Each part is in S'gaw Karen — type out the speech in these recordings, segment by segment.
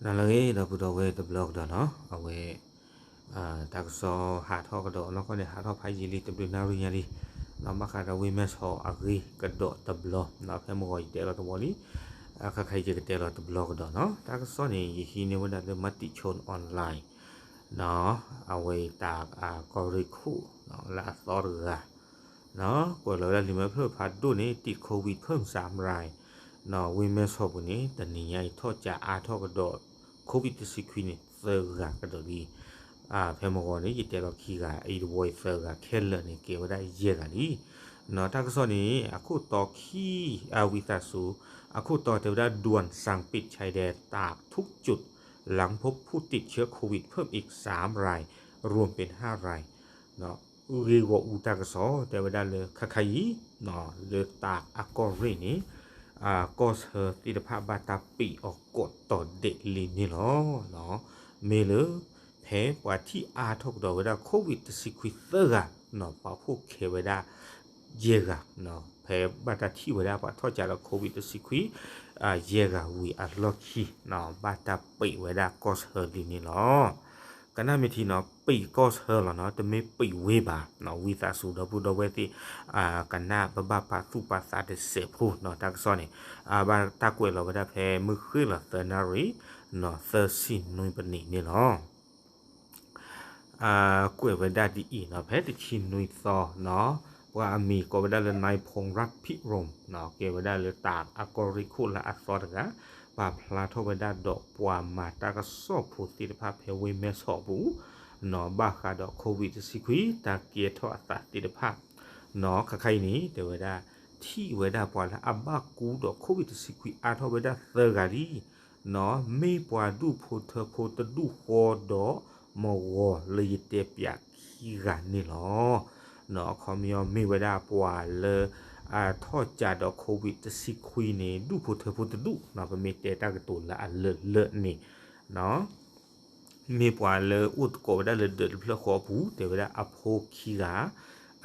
နၤလၢအဂ့ၤ ဒီပုၢ်ဒီဝဲၢ်တဘျီကဒီးနီၤ, အဝဲ တၢ်ကစီၣ်ဟးထီၣ်ကဒီးနီၢ်ကီၢ်န့ၣ် ဟးထီၣ်ဖးယံာ်လံ တဘျုးနၣ်ရံၣ်ညါလံ, ဘၣ်ဃးဒီးဝ့ၢ်မဲၢ်ဆီးအဂ့ၢ်ကဒီးတဘျီ, ဖဲမုၢ်ဂီၤယတဲလီၤတဝီလံ, ခါခါအံၤယကတဲလီၤတဘျီကဒီးနီၤ, တၢ်ကစီၣ်န့ၣ် ယဟံးန့ၢ်ဝဲဒၣ်လၢ Matichon Online နီၤ, အဝဲတၢ်အကီၢ်ရ့ၣ်ခိၣ် လၢအသီတဂၤ ကွဲးလီၤဝဲဒၣ်လံာ်မဲာ်ဖျၢၣ်ဖးဒိၣ်န့ၣ် တိး COVID ဖၢၣ်စၣ်မရၤ, ဝ့ၢ်မဲၢ်ဆီးပူၤန့ၣ် တနံၤညါအံၤ ထီၣ်ကးအါထီၣ်ကဒီး COVID တဆံခွံန့ၣ် သၢဂၤကဒီးလံ, ဖဲမုၢ်ဂီၤန့ၣ် ယတဲလီၤခံဂၤ အံၤတဝီအံၤသၢဂၤ ခဲလၢာ်န့ၣ် ကဲဝဲဒၣ်ယဲၢ်ဂၤလံ, တၢ်ကစီၣ်န့ၣ် အခိၣ်တီခံ ဝံသးစူၤ, အခိၣ်တီတဲဝဲဒၣ် ด่วนสั่งปิดชายแดนตากทุกจุด หลังพบผู้ติดเชื้อโควิดเพิ่มอีกสามราย รวมเป็นห้าราย ဂ့ၢ်ဂီၢ်အူတၢ်ကစီၣ် တဲဝဲဒၣ်လၢခါခါအံၤ လၢတၢးအကီၢ်ရ့ၣ်န့ၣ် ကီၢ်ဆၢသ့ၣ်တဖၣ်ဘၣ်တၢ်ပံးအီၤကိးတီၤဒဲးလံန့ၣ်လီၤ. မ့ၢ်လၢ ဖဲပှၤထံၣ်အါထီၣ်ကဒီးဝဲဒၣ် COVID တဆံခွံသၢဂၤ ပာ်ဖှိၣ်ခဲဝဲဒၣ် ယဲၢ်ဂၤ, ဖဲဘၣ်တၢ်ထံၣ်ဝဲဒၣ်ပှၤထီၣ်ကးဒီး COVID တဆံခွံ ယဲၢ်ဂၤဝံၤအလီၢ်ခံ ဘၣ်တၢ်ပံးဝဲဒၣ်ကီၢ်ဆၢလံန့ၣ်လီၤ. ကနၣ်မ့ၢ်ထံနီၤ ပံးကီၢ်ဆၢလီၤနီၤ, တမ့ၢ်ပံးဝ့ၢ်ဘၣ်, ဝံသးစူၤဒီပုၢ်ဒီဝဲၢ်သ့ၣ် ကနၣ်ပဘၣ်ပာ်သူၣ်ပာ်သးတစဲးဖိနီၤ, တၢ်ကစီၣ်န့ၣ် ဘၣ်တၢ်ကွဲးလီၤဝဲဒၣ်ဖဲမုၢ်ဃ့ၢ်လီၤသၢနၣ်ရံၣ် သၢဆံနွံပနံးန့ၣ်လီၤ. ကွဲးဝဲဒၣ်ဒ်အံၤနီၤ, ဖဲတဆံနွံသီနီၤ, ပှၤအမံၤကိးဝဲဒၣ်လၢ နၢၣ်ဖူရၣ်ဖံးရိၣ် ကဲဝဲဒၣ်လၢတၢးအကီၢ်ရ့ၣ်ခိၣ်လၢအသီတဂၤ ပာ်ဖျါထီၣ်ဝဲဒၣ်ဒီးပှၤမၤတၢ်ကစီၣ်ဖိသ့ၣ်တဖၣ်ဖဲဝ့ၢ်မဲၢ်ဆီးအပူၤနီၤ, ဘၣ်ဃးဒီး COVID တဆံခွံ တၢ်ကဲထီၣ်အသးသ့ၣ်တဖၣ်နီၤ, ခါခါအံၤန့ၣ် တဲဝဲဒၣ် ထံၣ်ဝဲဒၣ်ပှၤလၢအဘၣ်ကူဒီး COVID တဆံခွံ အါထီၣ်ဝဲဒၣ်သၢဂၤလံ မ့ၢ်ပှၤဒူၣ်ဖိထၢဖိတဒူၣ်ဃီဒီး မဂီၤလၢယတဲပၠးခံဂၤန့ၣ်လီၤ. အခီပညီမ့ၢ်ဝဲဒၣ်ပှၤလၢ ထီၣ်ကးဒီး COVID တဆံခွံန့ၣ် ဒူၣ်ဖိထၢဖိတဒူၣ်, ပမ့ၢ်တဲတၢ်ကတိၤလၢအလၢာ်လၢာ်န့ၣ် မ့ၢ်ပှၤလၢအိၣ်သကိးဝဲဒၣ်လၢဒၢးတဖျၢၣ်ဃီအပူၤ တဲဝဲဒၣ်အဖိခံဂၤ,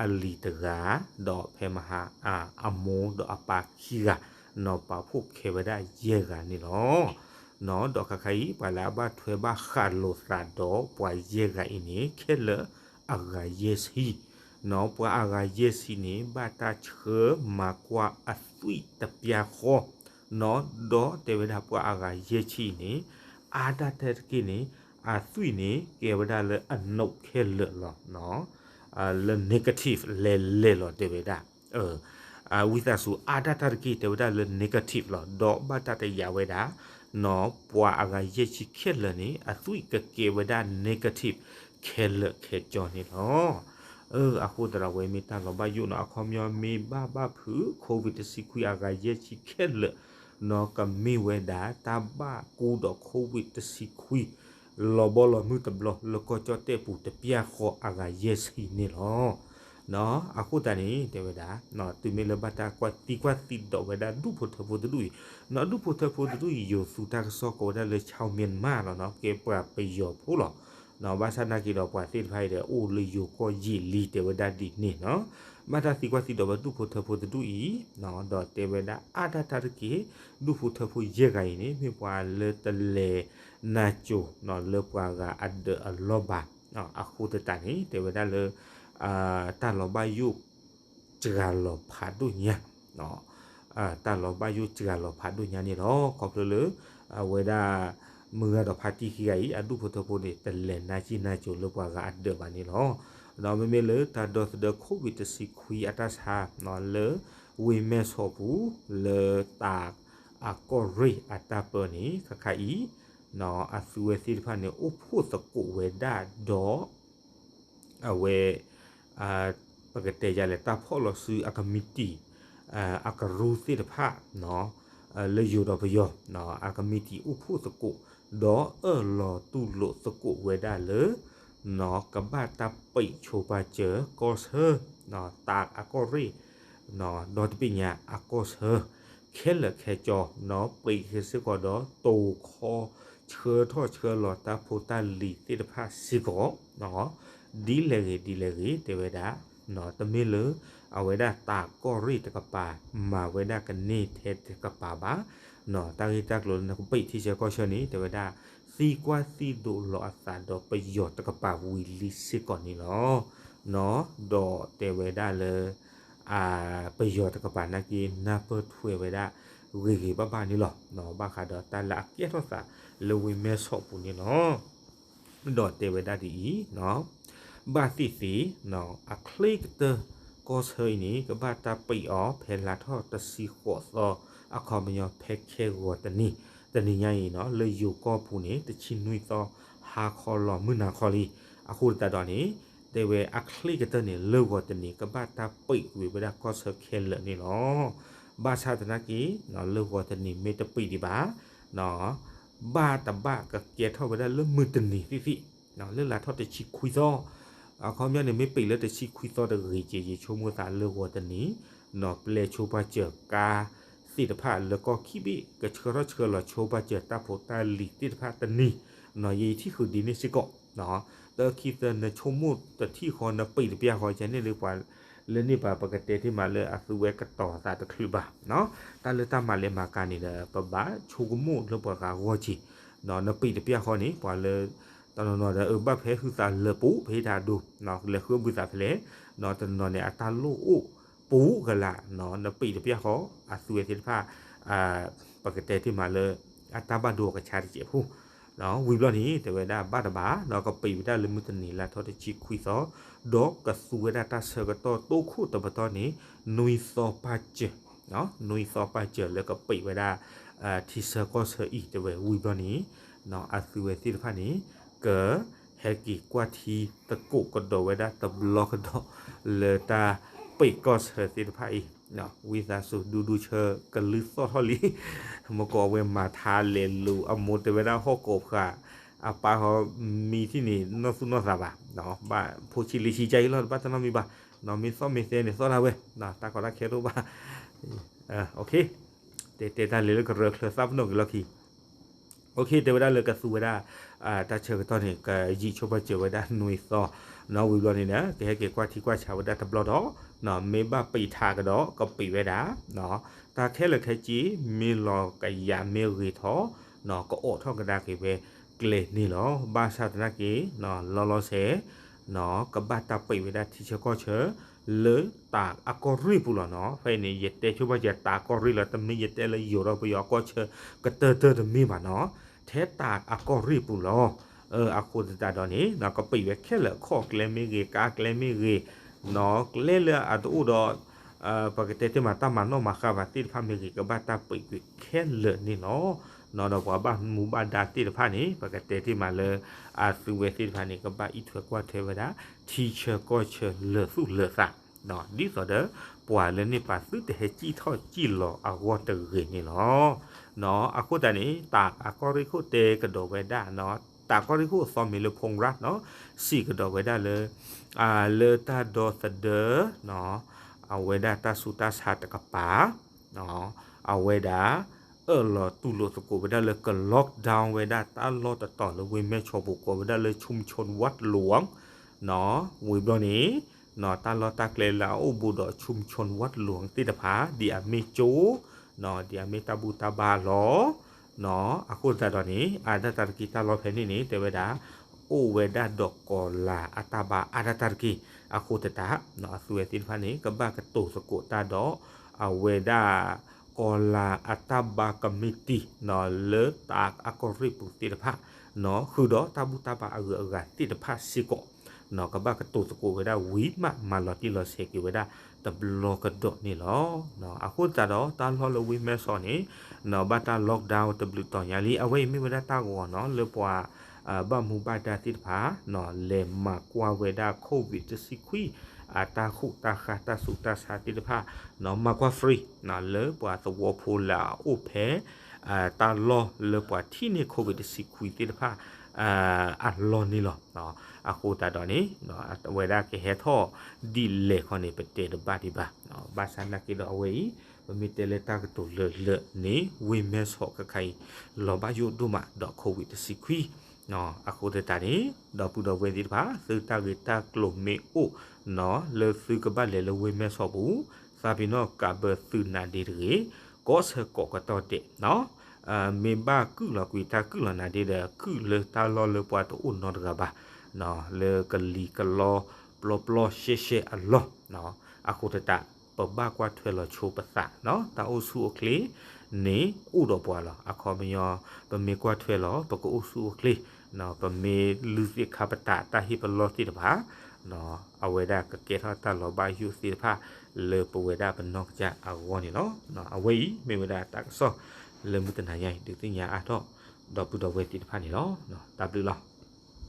အလံၤတဂၤ, ဒီးဖဲမဟါ အမိၢ်ဒီးအပၢ်ခံဂၤ, နီၤပာ်ဖှိၣ်ခဲဝဲဒၣ်ယဲၢ်ဂၤန့ၣ်လီၤ. နီၤဒီးခါခါအံၤ ပှၤလၢအဘၣ်ထွဲဘၣ်ဃးလိာ်သးဒီးပှၤယဲၢ်ဂၤအံၤန့ၣ် ခဲလၢာ်အဂၤယဲၢ်ဆံ, နီၤပှၤအဂၤယဲၢ်ဆံန့ၣ် ဘၣ်တၢ်ဆှၢမၤကွၢ်အသွံၣ်တပျၢ်ဃီ, နီၤဒီးတဲဝဲဒၣ်ပှၤအဂၤယဲၢ်ဆံအံၤန့ၣ် အါဒၣ်တၢ်တက့ၢ်န့ၣ် အသွံၣ်န့ၣ် ကဲဝဲဒၣ်လၢအနိးခဲလၢာ်လီၤ. လၢ negative လဲၤလဲၤလီၤတဲဝဲဒၣ်, ဝံသးစူၤအါဒၣ်တၢ်တက့ၢ်တဲဝဲဒၣ်လၢ negative လီၤ. ဒီးဘၣ်တၢ်တယာ်ဝဲဒၣ် နီၤပှၤအဂၤယဲၢ်ဆံခဲလၢာ်န့ၣ် အသွံၣ်ကကဲဝဲဒၣ် negative ခဲလၢာ်ခဲကၠီန့ၣ်လီၤ. အဃိသတးဒီးဝဲမ့ၢ်တၢ်လီၤဘၣ်ယိၣ်နီၤ, အခီပညီမ့ၢ်ဘၣ်ဘၣ်ဖုး COVID တဆံခွံအဂၤယဲၢ်ဆံခဲလၢာ်, နီၤကမ့ၢ်ဝဲဒၣ်တၢ်ဘၣ်ကူဒီး COVID တဆံခွံ လီၤဘီလီၤမုၢ်တဘျီလၢကီၢ်ကၠီၣ်တဲၣ်ပူၤတပျၢ်ဃီအဂၤယဲၢ်ဆံန့ၣ်လီၤ. အဃိသတးန့ၣ် တဲဝဲဒၣ် တုၤမ့ၢ်လၢဘၣ်တၢ်ကွၢ်သံကွၢ်သံဒီးဝဲဒၣ်ဒူၣ်ဖိထၢဖိတဒူၣ်အံၤ, နီၤဒူၣ်ဖိထၢဖိတဒူၣ်အံၤ ယိၤသူတၢ်ကစီၣ်ကိးဝဲဒၣ်လၢ ชาวเมียนมา လီၤနီၤ, ကဲပှၤပယီၤဖိလီၤ. နီၤဘၣ်ဆၣ်နာ်က့ဒီးပှၤသ့ၣ်တဖၣ်အံၤဒီး အိၣ်လၢယိၤကီၢ်ယံာ်လံတဲဝဲဒၣ်ဒ်န့ၣ်နီၤ, ဘၣ်တၢ်သံကွၢ်သံဒီးဝဲဒူၣ်ဖိထၢဖိတဒူၣ်အံၤ, ဒီးတဲဝဲဒၣ်အါဒၣ်တၢ်တက့ၢ်, ဒူၣ်ဖိထၢဖိယဲၢ်ဂၤအံၤန့ၣ် မ့ၢ်ပှၤလၢတလဲၤနၤစိၤ လၢပှၤဂၤအဒၢးအလီၢ်ဘၣ်. အဃိသတးန့ၣ် တဲဝဲဒၣ်လၢ တၢ်လီၤဘၣ်ယိၣ်စှၤလီၤဖးဒိၣ်ညါ, တၢ်လီၤဘၣ်ယိၣ်စှၤလီၤဖးဒိၣ်ညါန့ၣ်လီၤ. ခီဖျိလၢ အဝဲဒၣ် မုၢ်ဂၤဒီးဖါတံၢ်ခံဂၤအံၤ အဒူၣ်ဖိထၢဖိန့ၣ် တလဲၤနၤကံနၤစိၤလၢပှၤဂၤအဒၢးဘၣ်န့ၣ်လီၤ. ဒီးမ့မ့ၢ်လၢတၢ်ဒီသဒၢ COVID တဆံခွံအတၢ်ဆါ လၢ ဝ့ၢ်မဲၢ်ဆီးပူၤ လၢတၢးအကီၢ်ရ့ၣ်အတၢ်ပၢန့ၣ် ခါခါအံၤ အသုဝဲသ့ၣ်တဖၣ်န့ၣ် အိၣ်ဖှိၣ်သကိးဝဲဒၣ်ဒီး အဝဲ ပကတဲယၤလဲၣ် တၢ်ဖီၣ်လီၤစုအကမံးတံာ် အကရူၢ်သ့ၣ်တဖၣ် လၢယိၤဒီးပယီၤ အကမံးတံာ်အိၣ်ဖှိၣ်သကိး ဒီးအၢၣ်လီၤတူၢ်လိာ်သကိးဝဲဒၣ်လၢ ကဘၣ်တၢ်ပံးဆိပာ်စၢၤကီၢ်ဆၢ တၢးအကီၢ်ရ့ၣ် ဒီးတဘ့ၣ်ညါအကီၢ်ဆၢ ခဲလၢာ်ခဲကၠီ ပံးဃ့စ့ၢ်ကီးဒီး တိၤခီ ဆှၢထီၣ်ဆှၢလီၤတၢ်ဖိတၢ်လံၤသ့ၣ်တဖၣ်စ့ၢ်ကီး ဒ်လဲၣ်ဂ့ၤဒ်လဲၣ်ဂ့ၤ တဲဝဲဒၣ် တမ့ၢ်လၢ အဝဲဒၣ်တၢးကီၢ်ရ့ၣ်တကပၤ မၤဝဲဒၣ်ကန့ၢ်ထဲတကပၤဘၣ် တၢ်ဂ့ၢ်တၢ်ကျိၤလၢနကပံာ်ထံဆၢကီၢ်ဆၢန့ၣ် တဲဝဲဒၣ် သံကွၢ်သံဒိးလီၤအသးဒီးပယီၤတကပၤဝံၤလံစ့ၢ်ကီးန့ၣ်လီၤ. ဒီးတဲဝဲဒၣ်လၢ ပယီၤတကပၤနာ်က့ နၢ်ပၢၢ်ထွဲဝဲဒၣ် ဂ့ၤဂ့ၤဘၣ်ဘၣ်န့ၣ်လီၤ. ဘၣ်ဃးဒီးတၢ်လၢအကဲထီၣ်သးလၢဝ့ၢ်မဲဆီးပူၤန့ၣ်လီၤ. ဒီးတဲဝဲဒၣ်ဒ်အံၤ, ဘၣ်သ့ၣ်သ့ၣ် အချ့ကတၢၢ်ကီၢ်ဆၢအံၤန့ၣ် ကဘၣ်တၢ်ပံာ်အီၤဖဲလါထီၣ်တဆံဃိးသီ အခီပညီဖဲခဲဂီၤတနံၤ, တနံၤညါအံၤနီၤ လၢယိၤကီၢ်ပူၤန့ၣ် တဆံနွံသီ ဟါခီလီၤမုၢ်နၤခီလံ. အဃိသတးဒီးန့ၣ် တဲဝဲအချ့ကတၢၢ်န့ၣ် လၢဂီၤတနံၤ ကဘၣ်တၢ်ပံာ်ကွံာ်ဝဲဒၣ်ကီၢ်ဆၢခဲလၢာ်န့ၣ်လီၤ. ဘၣ်ဆၣ်သနာ်က့ လၢဂီၤတနံၤမ့ၢ်တပံာ်ဒံးဘၣ် ဘၣ်တဘၣ်ကကဲထီၣ်ဝဲဒၣ်လၢမုၢ်တနံၤသ့ၣ်သ့ၣ်, လၢလါထီၣ်တဆံခွံသီ, အခီပညီန့ၣ် မ့ၢ်ပံာ်လၢတဆံခွံသီတဂ့ၤက့ၤ ယဆိကမိၣ်သးလၢဂီၤတနံၤ ပျဲဆိပာ်စၢၤကါသ့ၣ်တဖၣ်လၢကီၢ်ခံဘ့ၣ် ကဆှၢထီၣ်ဆှၢလီၤဆိပာ်စၢၤတၢ်ဖိတၢ်လံၤသ့ၣ်တဖၣ်တနံၤ, ယထံၣ်ဃုာ်ဒ်န့ၣ်စ့ၢ်ကီး တခံသၢ နဆိကမိၣ်တထံၣ်ဃီ နပံာ်တပျၢ်ဃီ ယန့ၣ်လၢပှၤ လၢန့ၣ်ပှၤပကတဲတ့ၢ်မးလၢအသုဝဲကတီၤသးတချုးဘၣ်, တၢ်လၢတၢ်မၤလဲၤမၤကၤန့ၣ်ဒီး ပဘၣ်ဆိကမိၣ်လၢပှၤဂၤဂီၢ်က့ၤ, နပံာ်တပျၢ်ဃီန့ၣ် ပှၤလၢ တနီၤနီၤဒီး အဘၣ်ဖဲဟုသးလၢာ်ပူၤ ဖဲတၢ်ဒိၣ် လဲၤဃုအီၣ်ဘုသးဖဲလဲၣ်, တနီၤနီၤန့ၣ် အတၢ်လိၣ်အိၣ်ပူၤကလာ် နပံာ်တပျၢ်ဃီ အသုဝဲသ့ၣ်တဖၣ် ပကတဲတ့ၢ်မးလၢ အတၢ်ဘၣ်ဒိအကဆါတစဲးဖိ ဝံၤဘျီန့ၣ် တဲဝဲဒၣ်ဘၣ်တဘၣ် ကပံာ်ဝဲဒၣ်လၢမုၢ်တနံၤလါထီၣ်တဆံခွံသီ, ဒီးကသူဝဲဒၣ်တၢ်ဆၢကတီၢ်တိခိၣ်တပတီၢ်န့ၣ် နွံသီပာ်စၢၤ, နွံသီပာ်စၢၤလၢကပံာ်ဝဲဒၣ် ထံဆၢကီၢ်ဆၢအံၤ တဲဝဲဝံၤဘျီန့ၣ် အသုဝဲသ့ၣ်တဖၣ်န့ၣ် က ဟဲက့ၤကွၢ်ထံသကိးကဒီးဝဲဒၣ်တဘျီကဒီး လၢတၢ်ပံာ်ကီၢ်ဆၢသ့ၣ်တဖၣ်အံၤ, ဝံသးစူၤဒူဒူဆၢကလုၢ်သီၣ်ထီၣ်လံ, မ့ၢ်ကီးအဝဲမၤထါလဲၤလူၤအမိၢ်တဲဝဲဒၣ်ဟီၣ်ကိးဖှး, အပၢ်ဟီမံထံၣ်န့ၣ် နီၢ်သူၣ်နီၢ်သးဘၣ်, ဘၣ်ဖိဆံးလံဆံးကါအံၤလီၤ တဘၣ်တနီၣ်မံၤဘၣ်, မ့ၢ်သီၣ်မ့ၢ်သဲန့ၣ်သီၣ်ဒၣ်ဝဲ, တၢ်ကီတၢ်ခဲတအိၣ်ဘၣ်, တဲတဲတၢ်လဲၤလၢကရၢချၢသးပနီၣ်က့ၤလီၢ်ခံ OK တဲဝဲဒၣ်လၢကသူဝဲဒၣ် တၢ်ဆၢကတီၢ်န့ၣ် ကယံာ်ဆိပာ်စၢၤဝဲဒၣ်နွံသီ, ဝံၤဘျီန့ၣ်ဒီး ကဟဲက့ၤကွၢ်ထံကွၢ်ဆးဝဲဒၣ်တဘျီဒီး မ့ၢ်ဘၣ်ပံာ်ထးကဒီး ကပံာ်ဝဲဒၣ် တၢ်ခဲလၢာ်ခဲဆ့ မ့ၢ်လီၤကယၤမ့ၢ်ဂ့ၤထီၣ် ကအိးထီၣ်ကဒါက့ၤဝဲကျဲန့ၣ်လီၤ. ဘၣ်ဆၣ်သနာ်က့ လီၤလီၤဆဲး ကဘၣ်တၢ်ပံာ်ဝဲဒၣ်ထံဆၢကီၢ်ဆၢ လၢတၢ်အကီၢ်ရ့ၣ်ပူၤလီၤနီၤ. ဖဲအံၤန့ၣ် ယတဲဆိပာ်စၢၤတၢ်အကီၢ်ရ့ၣ်လီၤ, တမ့ၢ်ယတဲလၢယိၤဒီးပယီၤအကီၢ်ဆၢကတၢၢ်တၢၢ်တမ့ၢ်ဘၣ်နီၤ, ထဲတၢ်အကီၢ်ရ့ၣ်ပူၤလီၤ. အဃိသတးဒီးန့ၣ် ကပံာ်ဝဲခဲလၢာ် ခီၣ်ကျဲမ့ၢ်ဂ့ၤ, ကါကျဲမ့ၢ်ဂ့ၤ, နီၤ ကျဲလၢအတအိၣ်ဒီး ပကတဲတ့ၢ်မးတၢ်မၤနီၣ်မၤဃါဘၣ်သ့ၣ်တဖၣ်မ့ၢ်ဂ့ၤ ကဘၣ်တၢ်ပံာ်ကွံာ်ခဲလၢာ်န့ၣ်လီၤ. နီၤ ဒီးပှၤဘၣ်မူဘၣ်ဒါသ့ၣ်တဖၣ်န့ၣ် ပကတဲတ့ၢ်မးလၢ အသုဝဲသ့ၣ်တဖၣ်န့ၣ် ကဘၣ်အံးထွဲကွၢ်ထွဲဝဲဒၣ် ထံဆၢကီၢ်ဆၢလၢာ်သူၣ်လၢာ်သး ဒ်သိးဒီး ပှၤလၢန့ၣ်ပာ်သုတဟဲစံၣ်ထီၣ်စံၣ်လီၤအဂီၢ်တဂ့ၤန့ၣ်လီၤ. နီၤ အဃိသတးန့ၣ် တၢ်အကီၢ်ရ့ၣ်ခိၣ်တဲကဒီးဝဲဒၣ်နီၤ, တၢ်ကီၢ်ရ့ၣ်ခိၣ်အသီမ့ၢ်လၢ ဖုန်းရၣ် နီၤ စံးကဒီးဝဲဒၣ်လၢ လၢတၢ်ဒီသဒၢ အဝဲဒၣ်တၢ်ဆူးတၢ်ဆါတကပၤ အဝဲဒၣ် အၢၣ်လီၤတူၢ်လိာ်သကိးဝဲဒၣ်လၢက lockdown ဝဲဒၣ်တၢ်လီၢ်တတီၤလၢဝ့ၢ်မဲၢ်ဆီးပူၤ ကိးဝဲဒၣ်လၢ ชุมชนวัดหลวง နီၤ ဝံၤဘျီန့ၣ် နီၤတၢ်လီၢ်တၢ်ကျဲလၢအအိၣ်ဘူးဒီး ชุมชนวัดหลวง သ့ၣ်တဖၣ် ဒ်အမ့ၢ်ကၠိ နီၤ ဒ်အမ့ၢ်တၢ်ဘူၣ်တၢ်ဘါလီၤ နီၤ အဃိသတးဒီးန့ၣ် အါဒၣ်တၢ်တက့ၢ်တၢ်လီၢ်ဖဲန့ၣ်န့ၣ် တဲဝဲဒၣ် အိၣ်ဝဲဒၣ်ဒီးကီၤလၤအတၢ်ဘါအါဒၣ်တၢ်တက့ၢ်. အဃိသတး နီၤ အသုဝဲသ့ၣ်တဖၣ်န့ၣ် ကဘၣ်ကတိၤသကိးတၢ်ဒီး အဝဲဒၣ် ကီၤလၤအတၢ်ဘါကမံးတံာ် နီၤ လၢတၢ်အကီၢ်ရ့ၣ်ပူၤသ့ၣ်တဖၣ် နီၤ ဃုာ်ဒီးတၢ်ဘူၣ်တၢ်ဘါအဂုၤအဂၤသ့ၣ်တဖၣ်စ့ၢ်ကီး နီၤ ကဘၣ်ကတိၤသကိးဝဲဒၣ်ဝံၤမး မၤလီၤတံၢ်လီၤဆဲးက့ၤဝဲဒၣ်တဘျီကဒီးန့ၣ်လီၤ. နီၤ အဃိသတးဒီး တၢ်လီၢ်လၢဝ့ၢ်မဲၢ်ဆီးန့ၣ် နီၤ ဘၣ်တၢ် lockdown တဘျုးတီၤညါလံ. အဝဲအံၤမ့ၢ်ဝဲဒၣ်တၢ်ဂီၤနီၤ လၢပှၤ ဘၣ်မူဘၣ်ဒါသ့ၣ်တဖၣ် နီၤ လဲၤမၤကွၢ်ဝဲဒၣ် COVID တဆံခွံ အတၢ်ဃူတၢ်ဃါတၢ်ဆူးတၢ်ဆါသ့ၣ်တဖၣ် နီၤ မၤကွၢ် free နီၤ လၢပှၤသဝီဖိလၢအအိၣ်ဖဲ တၢ်လီၢ်လၢပှၤထံၣ်န့ၢ် COVID တဆံခွံသ့ၣ်တဖၣ် အလီၢ်န့ၣ်လီၤ. အဃိသတးဒီးန့ၣ် အဝဲဒၣ်ကဟဲထီၣ်ဒ်လဲၣ်ခီန့ၣ် ပတဲတဘၣ်ဒံးဘၣ်. ဘၣ်ဆၣ်နာ်က့ဒီးအဝဲအံၤ ပမ့ၢ်တဲလၢတၢ်ကတိၤလၢာ်လၢာ်န့ၣ် ဝ့ၢ်မဲၢ်ဆီးခဲခါအံၤ လီၤဘၣ်ယိၣ်ဒိၣ်မးဒီး COVID တဆံခွံ အဃိသတးန့ၣ် ဒီပုၢ်ဒီဝဲၢ်သ့ၣ်တဖၣ် သုတၢ်ဂ့ၢ်တၢ်ကျိၤမ့ၢ်အိၣ် နီၤ လၢသုကဘၣ်လဲၤလၢဝ့ၢ်မဲၢ်ဆီးပူၤ သးပ့ၤနီၣ်ကးဘၢသုနၤဒ့တဂ့ၤ ကိးဆၢကိးကတီၢ်ဒဲး နီၤ မ့ၢ်ဘၣ်ကုၢ်လီၤကွံာ်တၢ်ကုၢ်လီၤနၤဒ်ဒီး ကုၢ်လၢတၢ်လီၢ်လၢပှၤတအိၣ်နီတဂၤဘၣ်, လၢကလံၤကလီပျီပျီရှဲရှဲအလီၢ်, အဃိသတး ပဘၣ်ကွၢ်ထွဲလီၤဆိပသး, တၢ်အိၣ်ဆူၣ်အိၣ်ချ့န့ၣ်အိၣ်ဒီးပှၤလီၤ. အခီပညီ ပမ့ၢ်ကွၢ်ထွဲလီၤ ပကအိၣ်ဆူၣ်အိၣ်ချ့, ပမ့ၢ်လုၢ်သ့ၣ်ခါပတာ်တၢ်ဟ့ၣ်ပလီၢ်သ့ၣ်တဖၣ် အဝဲဒၣ်ကကဲထီၣ်တၢ်လီၤဘၣ်ယိၣ်သ့ၣ်တဖၣ် လၢပဝဲဒၣ်ပနီၢ်ကစၢ်အဂီၢ်န့ၣ်လီၤ. အဝဲအံၤမ့ၢ်ဝဲဒၣ်တၢ်ကစီၣ်လၢမုၢ်တနၤညါအံၤ ဒုးသ့ၣ်ညါအါထီၣ် ဒီပုၢ်ဒီဝဲၢ်သ့ၣ်တဖၣ်န့ၣ်လီၤ. တၢ်ဘျုးလီၤ.